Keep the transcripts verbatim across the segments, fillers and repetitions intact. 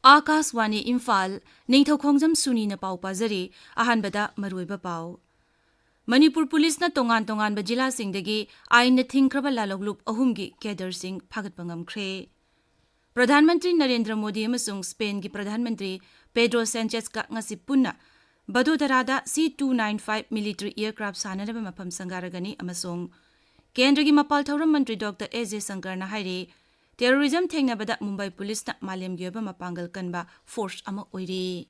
ꯑꯥꯀꯥꯁꯋꯥꯅꯤ ꯏꯝꯐꯥꯜ, ꯅꯤꯡꯊꯧꯈꯣꯡꯖꯝ ꯁꯨꯅꯤꯅ ꯄꯥꯎ ꯄꯥꯖꯔꯤ꯫ ꯑꯍꯥꯟꯕꯗ ꯃꯔꯨꯑꯣꯏꯕ ꯄꯥꯎ꯫ ꯃꯅꯤꯄꯨꯔ ꯄꯨꯂꯤꯁꯅ ꯇꯣꯉꯥꯟ ꯇꯣꯉꯥꯟꯕ ꯖꯤꯂꯥꯁꯤꯡꯗꯒꯤ ꯑꯥꯏꯟꯅ ꯊꯤꯡꯈ꯭ꯔꯕ ꯂꯥꯜꯍꯧꯂꯨꯞ ꯑꯍꯨꯝꯒꯤ ꯀꯦꯗꯔꯁꯤꯡ ꯐꯥꯒꯠꯄ ꯉꯝꯈ꯭ꯔꯦ꯫ ꯄ꯭ꯔꯙꯥꯟ ꯃꯟꯇ꯭ꯔꯤ ꯅꯔꯦꯟꯗ꯭ꯔ ꯃꯣꯗꯤ ꯑꯃꯁꯨꯡ ꯁ꯭ꯄꯦꯟꯒꯤ ꯄ꯭ꯔꯙꯥꯟ ꯃꯟꯇ꯭ꯔꯤ ꯄꯦꯗ꯭ꯔꯣ ꯁꯦꯟꯆꯦꯁꯀ ꯉꯁꯤ ꯄꯨꯟꯅ ꯕꯗꯣꯗꯔꯥꯗ C two nine five military aircraft ꯁꯥꯟꯅꯅꯕ ꯃꯐꯝ ꯁꯪꯒꯥꯔꯒꯅꯤ ꯑꯃꯁꯨꯡ ꯀꯦꯟꯗ꯭ꯔꯒꯤ ꯃꯄꯥꯜ ꯊꯧꯔꯝ ꯃꯟꯇ꯭ꯔꯤ ꯗꯣꯛꯇꯔ ꯑꯦꯁ ꯖꯌꯁꯪꯀꯔꯅ ꯍꯥꯏꯔꯤ, terrorism ꯊꯦꯡꯅꯕꯗ ꯃꯨꯝꯕꯥꯏ ꯄꯨꯂꯤꯁꯅ ꯃꯥꯂꯦꯝꯒꯤ ꯑꯣꯏꯕ ꯃꯄꯥꯡꯒꯜ ꯀꯟꯕ force ꯑꯃ ꯑꯣꯏꯔꯤ꯫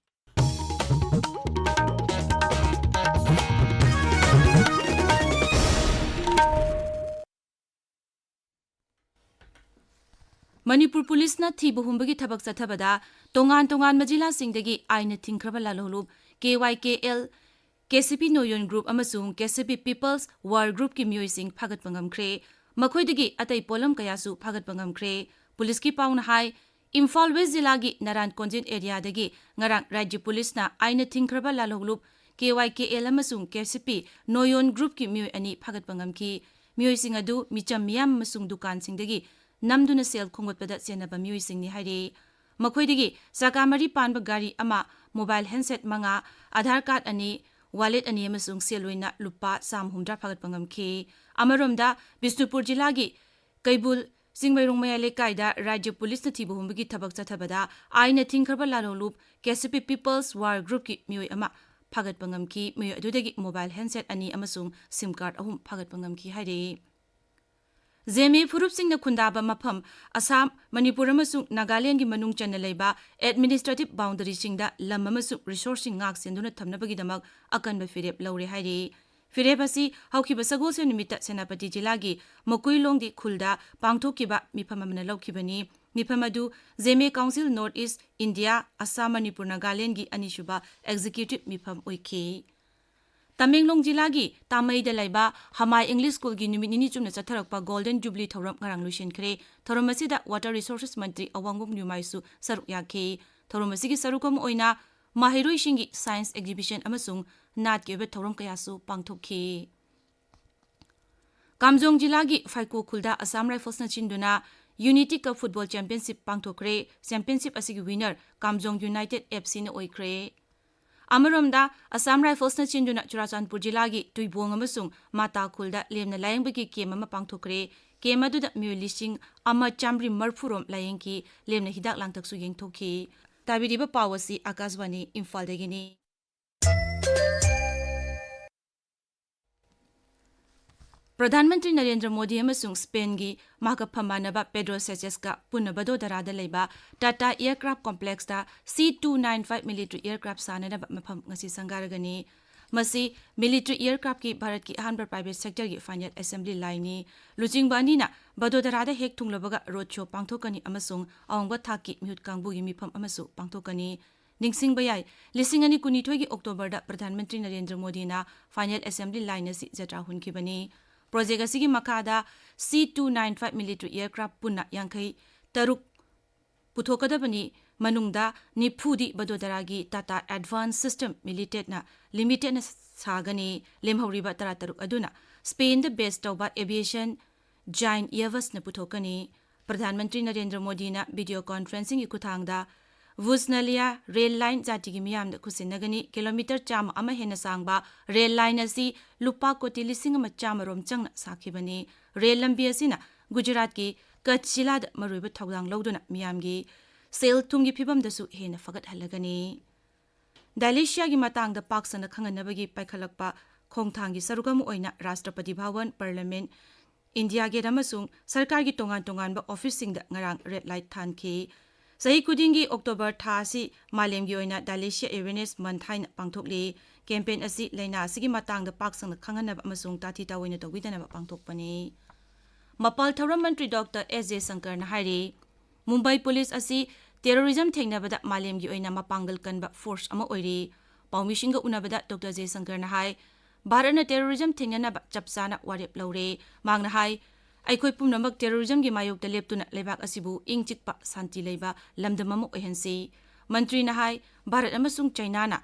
ꯃꯅꯤꯄꯨꯔ ꯄꯨꯂꯤꯁꯅ ꯊꯤꯕ ꯍꯨꯝꯕꯒꯤ ꯊꯕꯛ ꯆꯠꯊꯕꯗ ꯇꯣꯉꯥꯟ ꯇꯣꯉꯥꯟꯕ ꯖꯤꯂꯥꯁꯤꯡꯗꯒꯤ ꯑꯥꯏꯟꯅ ꯊꯤꯡꯈ꯭ꯔꯕ ꯂꯥꯜꯍꯧꯂꯨꯞ ꯀꯦ ꯋꯥꯏ ꯀꯦ ꯑꯦꯜ, ꯀꯦ ꯁꯤ ꯄꯤ ꯅꯣꯌꯣꯟ group ꯑꯃꯁꯨꯡ ꯀꯦ ꯁꯤ ꯄꯤ People's War groupꯀꯤ ꯃꯤꯑꯣꯏꯁꯤꯡ ꯐꯥꯒꯠꯄ ꯉꯝꯈ꯭ꯔꯦ꯫ ꯃꯈꯣꯏꯗꯒꯤ ꯑꯇꯩ ꯄꯣꯠꯂꯝ ꯀꯌꯥꯁꯨ ꯐꯥꯒꯠꯄ ꯉꯝꯈ꯭ꯔꯦ꯫ ꯄꯨꯂꯤꯁꯀꯤ ꯄꯥꯎꯅ ꯍꯥꯏ, ꯏꯝꯐꯥꯜ ꯋꯦꯁ ꯖꯤꯂꯥꯒꯤ ꯅꯔꯥꯟ ꯀꯣꯟꯖꯤꯟ areaꯗꯒꯤ ꯉꯔꯥꯡ ꯔꯥꯖ꯭ꯌ ꯄꯨꯂꯤꯁꯅ ꯑꯥꯏꯟꯅ ꯊꯤꯡꯈ꯭ꯔꯕ ꯂꯥꯜꯍꯧꯂꯨꯞ ꯀꯦ ꯋꯥꯏ ꯀꯦ ꯑꯦꯜ ꯑꯃꯁꯨꯡ ꯀꯦ ꯁꯤ ꯄꯤ ꯅꯣꯌꯣꯟ groupꯀꯤ ꯃꯤꯑꯣꯏ ꯑꯅꯤ ꯐꯥꯒꯠꯄ ꯉꯝꯈꯤ꯫ ꯃꯤꯑꯣꯏꯁꯤꯡ ꯑꯗꯨ ꯃꯤꯆꯝ ꯃꯤꯌꯥꯝ ꯑꯃꯁꯨꯡ ꯗꯨꯀꯥꯟꯁꯤꯡꯗꯒꯤ ꯅꯝꯗꯨꯅ ꯁꯦꯜ ꯈꯣꯝꯒꯠꯄꯗ ꯆꯦꯟꯅꯕ ꯃꯤꯑꯣꯏꯁꯤꯡꯅꯤ ꯍꯥꯏꯔꯤ꯫ ꯃꯈꯣꯏꯗꯒꯤ ꯆꯀꯥ ꯃꯔꯤ ꯄꯥꯟꯕ ꯒꯥꯔꯤ ꯑꯃ, mobile handset ꯃꯉꯥ, ꯑꯥꯙꯥꯔ ꯀꯥꯔꯗ ꯑꯅꯤ, wallet ꯑꯅꯤ ꯑꯃꯁꯨꯡ ꯁꯦꯜ ꯑꯣꯏꯅ ꯂꯨꯄꯥ ꯆꯥꯝꯃ ꯍꯨꯝꯗ꯭ꯔꯥ ꯐꯥꯒꯠꯄ ꯉꯝꯈꯤ꯫ ꯑꯃꯔꯣꯝꯗ, ꯕꯤꯁꯅꯨꯄꯨꯔ ꯖꯤꯂꯥꯒꯤ ꯀꯩꯕꯨꯜ ꯆꯤꯡꯃꯩꯔꯣꯡ ꯃꯌꯥꯏ ꯂꯩꯀꯥꯏꯗ ꯔꯥꯖ꯭ꯌ ꯄꯨꯂꯤꯁꯅ ꯊꯤꯕ ꯍꯨꯝꯕꯒꯤ ꯊꯕꯛ ꯆꯠꯊꯕꯗ ꯑꯥꯏꯟꯅ ꯊꯤꯡꯈ꯭ꯔꯕ ꯂꯥꯜꯍꯧꯂꯨꯞ ꯀꯦ ꯁꯤ ꯄꯤ People's War groupꯀꯤ ꯃꯤꯑꯣꯏ ꯑꯃ ꯐꯥꯒꯠꯄ ꯉꯝꯈꯤ꯫ ꯃꯤꯑꯣꯏ ꯑꯗꯨꯗꯒꯤ mobile handset ꯑꯅꯤ ꯑꯃꯁꯨꯡ SIM card ꯑꯍꯨꯝ ꯐꯥꯒꯠꯄ ꯉꯝꯈꯤ ꯍꯥꯏꯔꯤ꯫ ꯖꯦꯃꯦ ꯐꯨꯔꯨꯞꯁꯤꯡꯅ ꯈꯨꯟꯗꯥꯕ ꯃꯐꯝ ꯑꯁꯥꯝ, ꯃꯅꯤꯄꯨꯔ ꯑꯃꯁꯨꯡ ꯅꯥꯒꯥꯂꯦꯟꯒꯤ ꯃꯅꯨꯡ ꯆꯟꯅ ꯂꯩꯕ administrative boundaryꯁꯤꯡꯗ ꯂꯝ ꯑꯃꯁꯨꯡ resourceꯁꯤꯡ ꯉꯥꯛ ꯁꯦꯟꯗꯨꯅ ꯊꯝꯅꯕꯒꯤꯗꯃꯛ ꯑꯀꯟꯕ ꯐꯤꯔꯦꯞ ꯂꯧꯔꯦ ꯍꯥꯏꯔꯤ꯫ ꯐꯤꯔꯦꯞ ꯑꯁꯤ ꯍꯧꯈꯤꯕ ꯁꯒꯣꯜꯁꯦꯟ ꯅꯨꯃꯤꯠꯇ ꯁꯦꯅꯥꯄꯇꯤ ꯖꯤꯂꯥꯒꯤ ꯃꯀꯨꯏꯂꯣꯡꯗꯤ ꯈꯨꯜꯗ ꯄꯥꯡꯊꯣꯛꯈꯤꯕ ꯃꯤꯐꯝ ꯑꯃꯅ ꯂꯧꯈꯤꯕꯅꯤ꯫ ꯃꯤꯐꯝ ꯑꯗꯨ Zeme Council North East India, Assam, Manipur, ꯅꯥꯒꯥꯂꯦꯟꯒꯤ ꯑꯅꯤꯁꯨꯕ executive ꯃꯤꯐꯝ ꯑꯣꯏꯈꯤ꯫ ꯇꯃꯦꯡꯂꯣꯡ ꯖꯤꯂꯥꯒꯤ ꯇꯥꯃꯩꯗ ꯂꯩꯕ ꯍꯃꯥꯏ English Schoolꯒꯤ ꯅꯨꯃꯤꯠ ꯅꯤꯅꯤ ꯆꯨꯝꯅ ꯆꯠꯊꯔꯛꯄ Golden Jubilee ꯊꯧꯔꯝ ꯉꯔꯥꯡ ꯂꯣꯏꯁꯤꯟꯈ꯭ꯔꯦ꯫ ꯊꯧꯔꯝ ꯑꯁꯤꯗ Water Resources ꯃꯟꯇ꯭ꯔꯤ ꯑꯋꯥꯡꯕꯝ ꯅ꯭ꯌꯨꯃꯥꯏꯁꯨ ꯁꯔꯨꯛ ꯌꯥꯈꯤ꯫ ꯊꯧꯔꯝ ꯑꯁꯤꯒꯤ ꯁꯔꯨꯛ ꯑꯃ ꯑꯣꯏꯅ ꯃꯍꯩꯔꯣꯏꯁꯤꯡꯒꯤ science exhibition ꯑꯃꯁꯨꯡ ꯅꯥꯠꯀꯤ ꯑꯣꯏꯕ ꯊꯧꯔꯝ ꯀꯌꯥꯁꯨ ꯄꯥꯡꯊꯣꯛꯈꯤ꯫ ꯀꯥꯝꯖꯣꯡ ꯖꯤꯂꯥꯒꯤ ꯐꯥꯏꯀꯣ ꯈꯨꯜꯗ Assam Riflesꯅ ꯆꯤꯟꯗꯨꯅ Unity Cup Football Championship ꯄꯥꯡꯊꯣꯛꯈ꯭ꯔꯦ꯫ Championship ꯑꯁꯤꯒꯤ winner ꯀꯥꯝꯖꯣꯡ United F Cꯅ ꯑꯣꯏꯈ꯭ꯔꯦ꯫ ꯑꯃꯔꯣꯝꯗ, Assam Riflesꯅ ꯆꯦꯟꯗꯨꯅ ꯆꯨꯔꯥꯆꯥꯟꯄꯨꯔ ꯖꯤꯂꯥꯒꯤ ꯇꯨꯏꯕꯣꯡ ꯑꯃꯁꯨꯡ ꯃꯥꯇꯥ ꯈꯨꯜꯗ ꯂꯦꯝꯅ ꯂꯥꯌꯦꯡꯕꯒꯤ camp ꯑꯃ ꯄꯥꯡꯊꯣꯛꯈ꯭ꯔꯦ꯫ Camp ꯑꯗꯨꯗ ꯃꯤꯑꯣꯏ ꯂꯤꯁꯤꯡ ꯑꯃ ꯆꯥꯃꯔꯤ ꯃꯔꯤꯐꯨ ꯔꯣꯝ ꯂꯥꯌꯦꯡꯈꯤ, ꯂꯦꯝꯅ ꯍꯤꯗꯥꯛ ꯂꯥꯡꯊꯛꯁꯨ ꯌꯦꯡꯊꯣꯛꯈꯤ꯫ ꯇꯥꯕꯤꯔꯤꯕ ꯄꯥꯎ ꯑꯁꯤ ꯑꯀꯥꯁꯕꯥꯅꯤ ꯏꯝꯐꯥꯜꯗꯒꯤꯅꯤ꯫ ꯄ꯭ꯔꯙꯥꯟ ꯃꯟꯇ꯭ꯔꯤ ꯅꯔꯦꯟꯗ꯭ꯔ ꯃꯣꯗꯤ ꯑꯃꯁꯨꯡ ꯁ꯭ꯄꯦꯟꯒꯤ ꯃꯍꯥꯛꯀ ꯐꯝꯃꯥꯟꯅꯕ ꯄꯦꯗ꯭ꯔꯣ ꯁꯦꯆꯦꯁꯀ ꯄꯨꯟꯅ ꯕꯗꯣꯗꯔꯥꯗ ꯂꯩꯕ Tata Aircraft Complexꯇ C two nine five military aircraft ꯁꯥꯟꯅꯅꯕ ꯃꯐꯝ ꯉꯁꯤ ꯁꯪꯒꯥꯔꯒꯅꯤ꯫ ꯃꯁꯤ military aircraftꯀꯤ ꯚꯥꯔꯠꯀꯤ ꯑꯍꯥꯟꯕ private sectorꯒꯤ final assembly lineꯅꯤ꯫ ꯂꯨꯆꯤꯡꯕ ꯑꯅꯤꯅ ꯕꯗꯣꯗꯔꯥꯗ ꯍꯦꯛ ꯊꯨꯡꯂꯕꯒ road show ꯄꯥꯡꯊꯣꯛꯀꯅꯤ ꯑꯃꯁꯨꯡ ꯑꯋꯥꯡꯕ ꯊꯥꯛꯀꯤ ꯃꯤꯍꯨꯠ ꯀꯥꯡꯕꯨꯒꯤ ꯃꯤꯐꯝ ꯑꯃꯁꯨ ꯄꯥꯡꯊꯣꯛꯀꯅꯤ꯫ ꯅꯤꯡꯁꯤꯡꯕ ꯌꯥꯏ, ꯂꯤꯁꯤꯡ ꯑꯅꯤ ꯀꯨꯟꯅꯤꯊꯣꯏꯒꯤ Octoberꯗ ꯄ꯭ꯔꯙꯥꯟ ꯃꯟꯇ꯭ꯔꯤ ꯅꯔꯦꯟꯗ꯭ꯔ ꯃꯣꯗꯤꯅ final assembly line ꯑꯁꯤ ꯖꯇ꯭ꯔꯥ ꯍꯨꯟꯈꯤꯕꯅꯤ꯫ Project ꯑꯁꯤꯒꯤ ꯃꯈꯥꯗ C two nine five military aircraft ꯄꯨꯟꯅ ꯌꯥꯡꯈꯩ ꯇꯔꯨꯛ ꯄꯨꯊꯣꯛꯀꯗꯕꯅꯤ꯫ ꯃꯅꯨꯡꯗ ꯅꯤꯐꯨꯗꯤ ꯕꯗꯣꯗꯔꯥꯒꯤ Tata Advanced System Limitedꯅ, Limitedꯅ ꯁꯥꯒꯅꯤ꯫ ꯂꯦꯝꯍꯧꯔꯤꯕ ꯇꯔꯥꯇꯔꯨꯛ ꯑꯗꯨꯅ ꯁ꯭ꯄꯦꯟꯗ base ꯇꯧꯕ aviation giant Airbusꯅ ꯄꯨꯊꯣꯛꯀꯅꯤ꯫ ꯄ꯭ꯔꯙꯥꯟ ꯃꯟꯇ꯭ꯔꯤ ꯅꯔꯦꯟꯗ꯭ꯔ ꯃꯣꯗꯤꯅ video conferencingꯒꯤ ꯈꯨꯠꯊꯥꯡꯗ ꯚꯨꯖꯅꯂꯤꯌꯥ rail line ꯖꯥꯇꯤꯒꯤ ꯃꯤꯌꯥꯝꯗ ꯈꯨꯠꯁꯤꯟꯅꯒꯅꯤ꯫ Kilometre ꯆꯥꯝꯃ ꯑꯃ ꯍꯦꯟꯅ ꯁꯥꯡꯕ rail line ꯑꯁꯤ ꯂꯨꯄꯥ ꯀꯣꯇꯤ ꯂꯤꯁꯤꯡ ꯑꯃ ꯆꯥꯝꯃ ꯔꯣꯝ ꯆꯪꯅ ꯁꯥꯈꯤꯕꯅꯤ꯫ Rail ꯂꯝꯕꯤ ꯑꯁꯤꯅ ꯒꯨꯖꯔꯥꯠꯀꯤ ꯀꯆ ꯖꯤꯂꯥꯗ ꯃꯔꯨꯑꯣꯏꯕ ꯊꯧꯗꯥꯡ ꯂꯧꯗꯨꯅ ꯃꯤꯌꯥꯝꯒꯤ ꯁꯦꯜ ꯊꯨꯝꯒꯤ ꯐꯤꯕꯝꯗꯁꯨ ꯍꯦꯟꯅ ꯐꯒꯠꯍꯜꯂꯒꯅꯤ꯫ ꯗꯥꯏꯂꯦꯁꯤꯌꯥꯒꯤ ꯃꯇꯥꯡꯗ ꯄꯥꯛ ꯁꯟꯅ ꯈꯪꯍꯟꯅꯕꯒꯤ ꯄꯥꯏꯈꯠꯂꯛꯄ ꯈꯣꯡꯊꯥꯡꯒꯤ ꯁꯔꯨꯛ ꯑꯃ ꯑꯣꯏꯅ ꯔꯥꯁꯇ꯭ꯔꯄꯇꯤ ꯚꯋꯟ, Parliament, India Gate ꯑꯃꯁꯨꯡ ꯁꯔꯀꯥꯔꯒꯤ ꯇꯣꯉꯥꯟ ꯇꯣꯉꯥꯟꯕ officeꯁꯤꯡꯗ ꯉꯔꯥꯡ red light ꯊꯥꯟꯈꯤ꯫ ꯆꯍꯤ ꯈꯨꯗꯤꯡꯒꯤ October ꯊꯥ ꯑꯁꯤ ꯃꯥꯂꯦꯝꯒꯤ ꯑꯣꯏꯅ Dyslexia Awareness Month ꯍꯥꯏꯅ ꯄꯥꯡꯊꯣꯛꯂꯤ꯫ Campaign ꯑꯁꯤ ꯂꯥꯏꯅꯥ ꯑꯁꯤꯒꯤ ꯃꯇꯥꯡꯗ ꯄꯥꯛ ꯁꯟꯅ ꯈꯪꯍꯟꯅꯕ ꯑꯃꯁꯨꯡ ꯇꯥꯊꯤ ꯇꯥꯑꯣꯏꯅ ꯇꯧꯕꯤꯗꯅꯕ ꯄꯥꯡꯊꯣꯛꯄꯅꯤ꯫ ꯃꯄꯥꯜ ꯊꯧꯔꯝ ꯃꯟꯇ꯭ꯔꯤ ꯗꯣꯛꯇꯔ ꯑꯦꯁ ꯖꯦꯁꯪꯀꯔꯅ ꯍꯥꯏꯔꯤ, ꯃꯨꯝꯕꯥꯏ ꯄꯨꯂꯤꯁ ꯑꯁꯤ terrorism ꯊꯦꯡꯅꯕꯗ ꯃꯥꯂꯦꯝꯒꯤ ꯑꯣꯏꯅ ꯃꯄꯥꯡꯒꯜ ꯀꯟꯕ force ꯑꯃ ꯑꯣꯏꯔꯤ꯫ ꯄꯥꯎꯃꯤꯁꯤꯡꯒ ꯎꯅꯕꯗ ꯗꯣꯛꯇꯔ ꯖꯦꯁꯪꯀꯔꯅ ꯍꯥꯏ, ꯚꯥꯔꯠꯅ terrorism ꯊꯦꯡꯅꯅꯕ ꯆꯞ ꯆꯥꯅ ꯋꯥꯔꯦꯞ ꯂꯧꯔꯦ꯫ ꯃꯍꯥꯛꯅ ꯍꯥꯏ, ꯑꯩꯈꯣꯏ ꯄꯨꯝꯅꯃꯛ terrorismꯒꯤ ꯃꯥꯌꯣꯛꯇ ꯂꯦꯞꯇꯨꯅ ꯂꯩꯕꯥꯛ ꯑꯁꯤꯕꯨ ꯏꯪ ꯆꯤꯛꯄ, ꯁꯥꯟꯇꯤ ꯂꯩꯕ ꯂꯝꯗꯝ ꯑꯃ ꯑꯣꯏꯍꯟꯁꯤ꯫ ꯃꯟꯇ꯭ꯔꯤꯅ ꯍꯥꯏ, ꯚꯥꯔꯠ ꯑꯃꯁꯨꯡ ꯆꯩꯅꯥꯅ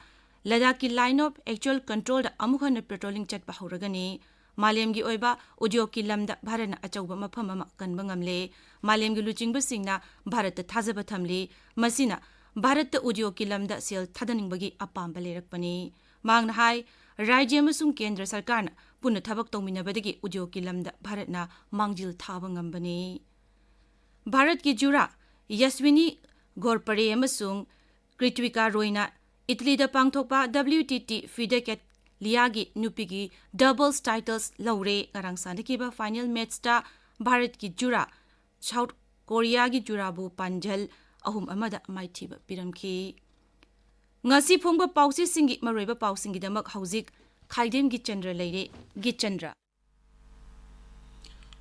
ꯂꯗꯥꯈꯀꯤ Line of Actual Controlꯗ ꯑꯃꯨꯛ ꯍꯟꯅ patrolling ꯆꯠꯄ ꯍꯧꯔꯒꯅꯤ꯫ ꯃꯥꯂꯦꯝꯒꯤ ꯑꯣꯏꯕ ꯎꯗ꯭ꯌꯣꯒꯀꯤ ꯂꯝꯗ ꯚꯥꯔꯠꯅ ꯑꯆꯧꯕ ꯃꯐꯝ ꯑꯃ ꯀꯟꯕ ꯉꯝꯂꯦ꯫ ꯃꯥꯂꯦꯝꯒꯤ ꯂꯨꯆꯤꯡꯕꯁꯤꯡꯅ ꯚꯥꯔꯠꯇ ꯊꯥꯖꯕ ꯊꯝꯂꯤ꯫ ꯃꯁꯤꯅ ꯚꯥꯔꯠꯇ ꯎꯗ꯭ꯌꯣꯒꯀꯤ ꯂꯝꯗ ꯁꯦꯜ ꯊꯥꯗꯅꯤꯡꯕꯒꯤ ꯑꯄꯥꯝꯕ ꯂꯩꯔꯛꯄꯅꯤ꯫ ꯃꯍꯥꯛꯅ ꯍꯥꯏ, ꯔꯥꯖ꯭ꯌ ꯑꯃꯁꯨꯡ ꯀꯦꯟꯗ꯭ꯔ ꯁꯔꯀꯥꯔꯅ ꯄꯨꯟꯅ ꯊꯕꯛ ꯇꯧꯃꯤꯟꯅꯕꯗꯒꯤ ꯎꯗ꯭ꯌꯣꯒꯀꯤ ꯂꯝꯗ ꯚꯥꯔꯠꯅ ꯃꯥꯡꯖꯤꯜ ꯊꯥꯕ ꯉꯝꯕꯅꯤ꯫ ꯚꯥꯔꯠꯀꯤ ꯖꯨꯔꯥ ꯌꯥꯁ꯭ꯋꯤꯅꯤ ꯒꯣꯔꯄꯔꯦ ꯑꯃꯁꯨꯡ ꯀ꯭ꯔꯤꯇ꯭ꯋꯤꯀꯥ ꯔꯣꯏꯅ ꯏꯇꯂꯤꯗ ꯄꯥꯡꯊꯣꯛꯄ W T T ꯐꯤꯗꯦ ꯀꯦꯠꯂꯤꯌꯥꯒꯤ ꯅꯨꯄꯤꯒꯤ ꯗꯕꯜꯁ ꯇꯥꯏꯇꯜꯁ ꯂꯧꯔꯦ꯫ ꯉꯔꯥꯡ ꯁꯥꯟꯅꯈꯤꯕ ꯐꯥꯏꯅꯦꯜ ꯃꯦꯆꯇ ꯚꯥꯔꯠꯀꯤ ꯖꯨꯔꯥ ꯁꯥꯎꯠ ꯀꯣꯔꯤꯌꯥꯒꯤ ꯖꯨꯔꯥꯕꯨ ꯄꯥꯟꯖꯜ ꯑꯍꯨꯝ ꯑꯃꯗ ꯃꯥꯏꯊꯤꯕ ꯄꯤꯔꯝꯈꯤ꯫ ꯉꯁꯤ ꯐꯣꯡꯕ ꯄꯥꯎꯆꯦꯁꯤꯡꯒꯤ ꯃꯔꯨꯑꯣꯏꯕ ꯄꯥꯎꯁꯤꯡꯒꯤꯗꯃꯛ ꯍꯧꯖꯤꯛ ꯈꯥꯏꯗꯦꯝ ꯒꯤꯆꯟꯗ꯭ꯔ ꯂꯩꯔꯦ꯫ ꯒꯤꯆꯟꯗ꯭ꯔ꯫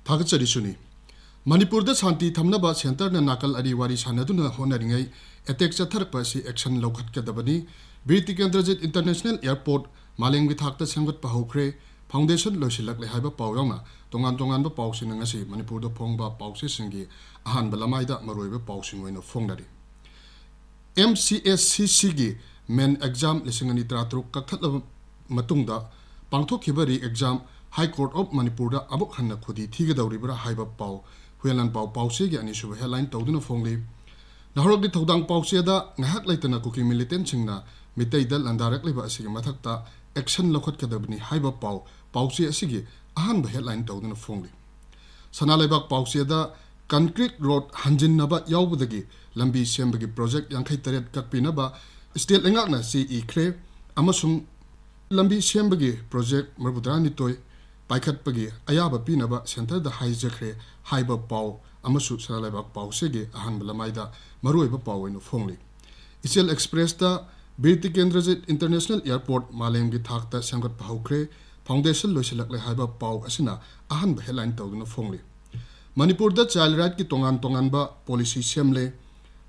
ꯊꯥꯒꯠꯆꯔꯤ ꯁꯨꯅꯤ꯫ ꯃꯅꯤꯄꯨꯔꯗ ꯁꯥꯟꯇꯤ ꯊꯝꯅꯕ ꯁꯦꯟꯇꯔꯅ ꯅꯥꯀꯜ ꯑꯅꯤ ꯋꯥꯔꯤ ꯁꯥꯟꯅꯗꯨꯅ ꯍꯣꯠꯅꯔꯤꯉꯩ ꯑꯦꯇꯦꯛ ꯆꯠꯊꯔꯛꯄ ꯑꯁꯤ action ꯂꯧꯈꯠꯀꯗꯕꯅꯤ꯫ Bir Tikendrajit international airport ꯃꯥꯂꯦꯝꯒꯤ ꯊꯥꯛꯇ ꯁꯦꯝꯒꯠꯄ ꯍꯧꯈ꯭ꯔꯦ꯫ ꯐꯥꯎꯟꯗꯦꯁꯟ ꯂꯣꯏꯁꯤꯜꯂꯛꯂꯦ ꯍꯥꯏꯕ ꯄꯥꯎ ꯌꯥꯎꯅ ꯇꯣꯉꯥꯟ ꯇꯣꯉꯥꯟꯕ ꯄꯥꯎꯁꯤꯡꯅ ꯉꯁꯤ ꯃꯅꯤꯄꯨꯔꯗ ꯐꯣꯡꯕ ꯄꯥꯎꯆꯦꯁꯤꯡꯒꯤ ꯑꯍꯥꯟꯕ ꯂꯃꯥꯏꯗ ꯃꯔꯨꯑꯣꯏꯕ ꯄꯥꯎꯁꯤꯡ ꯑꯣꯏꯅ ꯐꯣꯡꯅꯔꯤ꯫ M C S C C ꯒꯤ ꯃꯦꯟ ꯑꯦꯛꯖꯥꯝ ꯂꯤꯁꯤꯡ ꯑꯅꯤ ꯇꯔꯥꯇꯔꯨꯛ ꯀꯛꯊꯠꯂꯕ ꯃꯇꯨꯡꯗ ꯄꯥꯡꯊꯣꯛꯈꯤꯕ ꯔꯤ ꯑꯦꯛꯖꯥꯝ ꯍꯥꯏ ꯀꯣꯔꯠ ꯑꯣꯐ ꯃꯅꯤꯄꯨꯔꯗ ꯑꯃꯨꯛ ꯍꯟꯅ ꯈꯨꯗꯤ ꯊꯤꯒꯗꯧꯔꯤꯕ꯭ꯔꯥ ꯍꯥꯏꯕ ꯄꯥꯎ ꯍꯨꯌꯦꯟ ꯂꯥꯟꯄꯥꯎ ꯄꯥꯎꯆꯦꯒꯤ ꯑꯅꯤꯁꯨꯕ ꯍꯦꯗꯂꯥꯏꯟ ꯇꯧꯗꯨꯅ ꯐꯣꯡꯂꯤ꯫ ꯅꯍꯥꯔꯣꯜꯒꯤ ꯊꯧꯗꯥꯡ ꯄꯥꯎꯆꯦꯗ ꯉꯥꯏꯍꯥꯛ ꯂꯩꯇꯅ ꯀꯨꯀꯤ ꯃꯤꯂꯤꯇꯦꯟꯁꯤꯡꯅ ꯃꯤꯇꯩꯗ ꯂꯥꯟꯗꯥꯔꯛꯂꯤꯕ ꯑꯁꯤꯒꯤ ꯃꯊꯛꯇ ꯑꯦꯛꯁꯟ ꯂꯧꯈꯠꯀꯗꯕꯅꯤ ꯍꯥꯏꯕ ꯄꯥꯎ ꯄꯥꯎꯆꯦ ꯑꯁꯤꯒꯤ ꯑꯍꯥꯟꯕ ꯍꯦꯗꯂꯥꯏꯟ ꯇꯧꯗꯨꯅ ꯐꯣꯡꯂꯤ꯫ ꯁꯅꯥ ꯂꯩꯕꯥꯛ ꯄꯥꯎꯆꯦꯗ ꯀꯟꯀ꯭ꯔꯤꯠ ꯔꯣꯗ ꯍꯟꯖꯤꯟꯅꯕ ꯌꯥꯎꯕꯗꯒꯤ ꯂꯝꯕꯤ ꯁꯦꯝꯕꯒꯤ ꯄ꯭ꯔꯣꯖꯦꯛ ꯌꯥꯡꯈꯩ ꯇꯔꯦꯠ ꯀꯛꯄꯤꯅꯕ ꯁ꯭ꯇꯦꯠ ꯂꯩꯉꯥꯛꯅ ꯆꯦ ꯏꯈ꯭ꯔꯦ ꯑꯃꯁꯨꯡ ꯂꯝꯕꯤ ꯁꯦꯝꯕꯒꯤ ꯄ꯭ꯔꯣꯖꯦꯛ ꯃꯔꯤꯐꯨꯇꯔꯥꯅꯤꯊꯣꯏ ꯄꯥꯏꯈꯠꯄꯒꯤ ꯑꯌꯥꯕ ꯄꯤꯅꯕ ꯁꯦꯟꯇꯔꯗ ꯍꯥꯏꯖꯈ꯭ꯔꯦ ꯍꯥꯏꯕ ꯄꯥꯎ ꯑꯃꯁꯨ ꯁꯅꯥ ꯂꯩꯕꯥꯛ ꯄꯥꯎꯆꯦꯒꯤ ꯑꯍꯥꯟꯕ ꯂꯃꯥꯏꯗ ꯃꯔꯨꯑꯣꯏꯕ ꯄꯥꯎ ꯑꯣꯏꯅ ꯐꯣꯡꯂꯤ꯫ ꯏꯆꯦꯜ ꯑꯦꯛꯁꯄ꯭ꯔꯦꯁꯇ ꯕꯤꯔ ꯇꯤꯀꯦꯟꯗ꯭ꯔꯖꯤꯠ ꯏꯟꯇꯔꯅꯦꯁꯅꯦꯜ ꯑꯦꯌꯔꯄꯣꯔꯠ ꯃꯥꯂꯦꯝꯒꯤ ꯊꯥꯛꯇ ꯁꯦꯝꯒꯠꯄ ꯍꯧꯈ꯭ꯔꯦ, ꯐꯥꯎꯟꯗꯦꯁꯟ ꯂꯣꯏꯁꯤꯜꯂꯛꯂꯦ ꯍꯥꯏꯕ ꯄꯥꯎ ꯑꯁꯤꯅ ꯑꯍꯥꯟꯕ ꯍꯦꯗꯂꯥꯏꯟ ꯇꯧꯗꯨꯅ ꯐꯣꯡꯂꯤ꯫ ꯃꯅꯤꯄꯨꯔꯗ ꯆꯥꯏꯜ ꯔꯥꯏꯠꯀꯤ ꯇꯣꯉꯥꯟ ꯇꯣꯉꯥꯟꯕ ꯄꯣꯂꯤꯁꯤ ꯁꯦꯝꯂꯦ,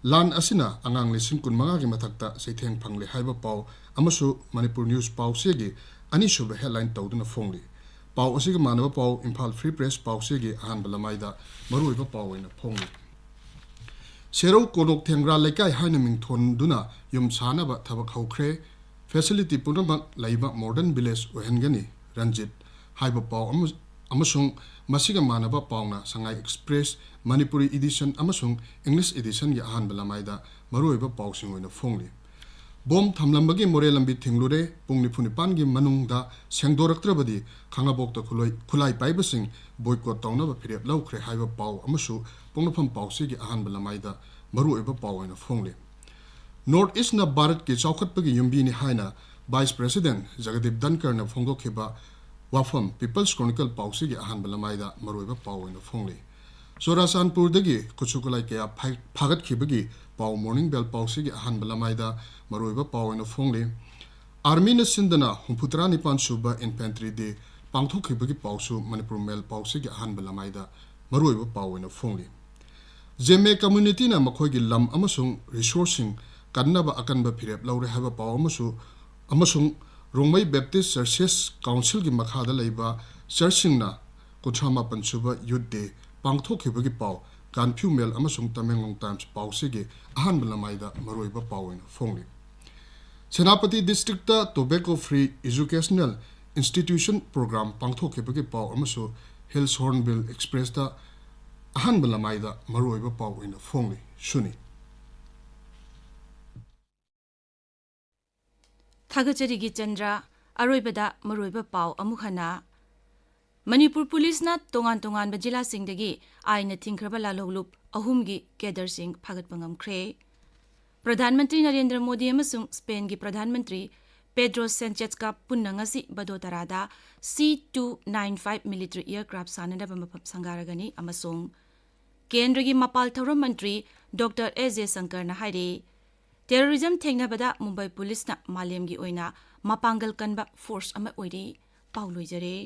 ꯂꯥꯟ ꯑꯁꯤꯅ ꯑꯉꯥꯡ ꯂꯤꯁꯤꯡ ꯀꯨꯟꯃꯉꯥꯒꯤ ꯃꯊꯛꯇ ꯆꯩꯊꯦꯡ ꯐꯪꯂꯦ ꯍꯥꯏꯕ ꯄꯥꯎ ꯑꯃꯁꯨ ꯃꯅꯤꯄꯨꯔ ꯅ꯭ꯌꯨꯁ ꯄꯥꯎꯆꯦꯒꯤ ꯑꯅꯤꯁꯨꯕ ꯍꯦꯗꯂꯥꯏꯟ ꯇꯧꯗꯨꯅ ꯐꯣꯡꯂꯤ꯫ ꯄꯥꯎ ꯑꯁꯤꯒ ꯃꯥꯟꯅꯕ ꯄꯥꯎ ꯏꯝꯐꯥꯜ ꯐ꯭ꯔꯤ ꯄ꯭ꯔꯦꯁ ꯄꯥꯎꯆꯦꯒꯤ ꯑꯍꯥꯟꯕ ꯂꯃꯥꯏꯗ ꯃꯔꯨꯑꯣꯏꯕ ꯄꯥꯎ ꯑꯣꯏꯅ ꯐꯣꯡꯂꯤ꯫ ꯁꯦꯔꯧ ꯀꯣꯅꯣꯛ ꯊꯦꯡꯒ꯭ꯔꯥ ꯂꯩꯀꯥꯏ ꯍꯥꯏꯅ ꯃꯤꯡꯊꯣꯟꯗꯨꯅ ꯌꯨꯝ ꯁꯥꯅꯕ ꯊꯕꯛ ꯍꯧꯈ꯭ꯔꯦ꯫ ꯐꯦꯁꯤꯂꯤꯇꯤ ꯄꯨꯝꯅꯃꯛ ꯂꯩꯕ ꯃꯣꯗꯔꯟ ꯚꯤꯂꯦꯖ ꯑꯣꯏꯍꯟꯒꯅꯤ꯫ ꯔꯟꯖꯤꯠ ꯍꯥꯏꯕ ꯄꯥꯎ ꯑꯃ-, ꯑꯃꯁꯨꯡ ꯃꯁꯤꯒ ꯃꯥꯟꯅꯕ ꯄꯥꯎꯅ ꯁꯉꯥꯏ ꯑꯦꯛꯁꯄ꯭ꯔꯦꯁ ꯃꯅꯤꯄꯨꯔꯤ ꯏꯗꯤꯁꯟ ꯑꯃꯁꯨꯡ ꯏꯪꯂꯤꯁ ꯏꯗꯤꯁꯟꯒꯤ ꯑꯍꯥꯟꯕ ꯂꯃꯥꯏꯗ ꯃꯔꯨꯑꯣꯏꯕ ꯄꯥꯎꯁꯤꯡ ꯑꯣꯏꯅ ꯐꯣꯡꯂꯤ꯫ ꯕꯣꯝ ꯊꯝꯂꯝꯕꯒꯤ ꯃꯣꯔꯦ ꯂꯝꯕꯤ ꯊꯤꯡꯂꯨꯔꯦ, ꯄꯨꯡ ꯅꯤꯐꯨ ꯅꯤꯄꯥꯟꯒꯤ ꯃꯅꯨꯡꯗ ꯁꯦꯡꯗꯣꯔꯛꯇ꯭ꯔꯕꯗꯤ ꯈꯥꯉꯕꯣꯛꯇ ꯈꯨꯠꯂꯣꯏ-, ꯈꯨꯠꯂꯥꯏ ꯄꯥꯏꯕꯁꯤꯡ ꯕꯣꯏꯀꯣꯠ ꯇꯧꯅꯕ ꯐꯤꯔꯦꯞ ꯂꯧꯈ꯭ꯔꯦ ꯍꯥꯏꯕ ꯄꯥꯎ ꯑꯃꯁꯨ ꯄꯣꯛꯅꯐꯝ ꯄꯥꯎꯆꯦꯒꯤ ꯑꯍꯥꯟꯕ ꯂꯃꯥꯏꯗ ꯃꯔꯨꯑꯣꯏꯕ ꯄꯥꯎ ꯑꯣꯏꯅ ꯐꯣꯡꯂꯤ꯫ ꯅꯣꯔꯠ ꯏꯁꯅ ꯚꯥꯔꯠꯀꯤ ꯆꯥꯎꯈꯠꯄꯒꯤ ꯌꯨꯝꯕꯤꯅꯤ ꯍꯥꯏꯅ ꯚꯥꯏꯁ ꯄ꯭ꯔꯦꯁꯤꯗꯦꯟꯠ ꯖꯒꯗꯤꯞ ꯙꯟꯀꯔꯅ ꯐꯣꯡꯗꯣꯛꯈꯤꯕ ꯋꯥꯐꯝ ꯄꯤꯄꯜꯁ ꯀ꯭ꯔꯣꯅꯤꯀꯜ ꯄꯥꯎꯆꯦꯒꯤ ꯑꯍꯥꯟꯕ ꯂꯃꯥꯏꯗ ꯃꯔꯨꯑꯣꯏꯕ ꯄꯥꯎ ꯑꯣꯏꯅ ꯐꯣꯡꯂꯤ꯫ ꯆꯨꯔꯥꯆꯥꯟꯄꯨꯔꯗꯒꯤ ꯈꯨꯠꯁꯨ ꯈꯨꯠꯂꯥꯏ ꯀꯌꯥ ꯐꯥ-, ꯐꯥꯒꯠꯈꯤꯕꯒꯤ ꯄꯥꯎ ꯃꯣꯔꯅꯤꯡ ꯕꯦꯜ ꯄꯥꯎꯆꯦꯒꯤ ꯑꯍꯥꯟꯕ ꯂꯃꯥꯏꯗ ꯃꯔꯨꯑꯣꯏꯕ ꯄꯥꯎ ꯑꯣꯏꯅ ꯐꯣꯡꯂꯤ꯫ ꯑꯥꯔꯃꯤꯅ ꯁꯤꯟꯗꯅ ꯍꯨꯝꯐꯨꯇꯔꯥ ꯅꯤꯄꯥꯟ ꯁꯨꯕ ꯏꯟꯐꯦꯟꯇ꯭ꯔꯤ ꯗꯦ ꯄꯥꯡꯊꯣꯛꯈꯤꯕꯒꯤ ꯄꯥꯎꯁꯨ ꯃꯅꯤꯄꯨꯔ ꯃꯦꯜ ꯄꯥꯎꯆꯦꯒꯤ ꯑꯍꯥꯟꯕ ꯂꯃꯥꯏꯗ ꯃꯔꯨꯑꯣꯏꯕ ꯄꯥꯎ ꯑꯣꯏꯅ ꯐꯣꯡꯂꯤ꯫ ꯖꯦꯃꯦ ꯀꯝꯃ꯭ꯌꯨꯅꯤꯇꯤꯅ ꯃꯈꯣꯏꯒꯤ ꯂꯝ ꯑꯃꯁꯨꯡ ꯔꯤꯁꯣꯔꯁꯁꯤꯡ ꯀꯟꯅꯕ ꯑꯀꯟꯕ ꯐꯤꯔꯦꯞ ꯂꯧꯔꯦ ꯍꯥꯏꯕ ꯄꯥꯎ ꯑꯃꯁꯨ, ꯑꯃꯁꯨꯡ ꯔꯣꯡꯃꯩ ꯕꯦꯞꯇꯤꯁ ꯆꯔꯆꯦꯁ ꯀꯥꯎꯟꯁꯤꯜꯒꯤ ꯃꯈꯥꯗ ꯂꯩꯕ ꯆꯔꯆꯁꯤꯡꯅ ꯀꯨꯟꯊ꯭ꯔꯥ ꯃꯥꯄꯟ ꯁꯨꯕ ꯌꯨꯠ ꯗꯦ ꯄꯥꯡꯊꯣꯛꯈꯤꯕꯒꯤ ꯄꯥꯎ ꯀꯥꯟꯐ꯭ꯌꯨ ꯃꯦꯜ ꯑꯃꯁꯨꯡ ꯇꯃꯦꯡꯂꯣꯡ ꯇꯥꯏꯝꯁ ꯄꯥꯎꯆꯦꯒꯤ ꯑꯍꯥꯟꯕ ꯂꯃꯥꯏꯗ ꯃꯔꯨꯑꯣꯏꯕ ꯄꯥꯎ ꯑꯣꯏꯅ ꯐꯣꯡꯂꯤ꯫ Senapati district tobacco free educational institution programme ꯄꯥꯡꯊꯣꯛꯈꯤꯕꯒꯤ ꯄꯥꯎ ꯑꯃꯁꯨ ꯍꯤꯜꯁ ꯍꯣꯔꯟꯕꯤꯜ ꯑꯦꯛꯁꯄ꯭ꯔꯦꯁꯇ ꯑꯍꯥꯟꯕ ꯂꯃꯥꯏꯗ ꯃꯔꯨꯑꯣꯏꯕ ꯄꯥꯎ ꯑꯣꯏꯅ ꯐꯣꯡꯂꯤ꯫ ꯁꯨꯅꯤ꯫ ꯊꯥꯒꯠꯆꯔꯤ ꯒꯤꯆꯟꯗ꯭ꯔ꯫ ꯑꯔꯣꯏꯕꯗ ꯃꯔꯨꯑꯣꯏꯕ ꯄꯥꯎ ꯑꯃꯨꯛ ꯍꯟꯅ꯫ ꯃꯅꯤꯄꯨꯔ ꯄꯨꯂꯤꯁꯅ ꯇꯣꯉꯥꯟ ꯇꯣꯉꯥꯟꯕ ꯖꯤꯂꯥꯁꯤꯡꯗꯒꯤ ꯑꯥꯏꯟꯅ ꯊꯤꯡꯈ꯭ꯔꯕ ꯂꯥꯜꯍꯧꯂꯨꯞ ꯑꯍꯨꯝꯒꯤ ꯀꯦꯗꯔꯁꯤꯡ ꯐꯥꯒꯠꯄ ꯉꯝꯈ꯭ꯔꯦ꯫ ꯄ꯭ꯔꯙꯥꯟ ꯃꯟꯇ꯭ꯔꯤ ꯅꯔꯦꯟꯗ꯭ꯔ ꯃꯣꯗꯤ ꯑꯃꯁꯨꯡ ꯁ꯭ꯄꯦꯟꯒꯤ ꯄ꯭ꯔꯙꯥꯟ ꯃꯟꯇ꯭ꯔꯤ ꯄꯦꯗ꯭ꯔꯣ ꯁꯦꯟꯆꯦꯖꯀ ꯄꯨꯟꯅ ꯉꯁꯤ ꯕꯗꯣꯗꯔꯥꯗ C two nine five military aircraft ꯁꯥꯟꯅꯅꯕ ꯃꯐꯝ ꯁꯪꯒꯥꯔꯒꯅꯤ ꯑꯃꯁꯨꯡ ꯀꯦꯟꯗ꯭ꯔꯒꯤ ꯃꯄꯥꯜ ꯊꯧꯔꯝ ꯃꯟꯇ꯭ꯔꯤ ꯗꯣꯛꯇꯔ ꯑꯦꯁ ꯖꯌꯁꯪꯀꯔꯅ ꯍꯥꯏꯔꯤ, ꯇꯦꯔꯣꯔꯤꯖꯝ ꯊꯦꯡꯅꯕꯗ ꯃꯨꯝꯕꯥꯏ ꯄꯨꯂꯤꯁꯅ ꯃꯥꯂꯦꯝꯒꯤ ꯑꯣꯏꯅ ꯃꯄꯥꯡꯒꯜ ꯀꯟꯕ ꯐꯣꯔꯁ ꯑꯃ ꯑꯣꯏꯔꯤ꯫ ꯄꯥꯎ ꯂꯣꯏꯖꯔꯦ꯫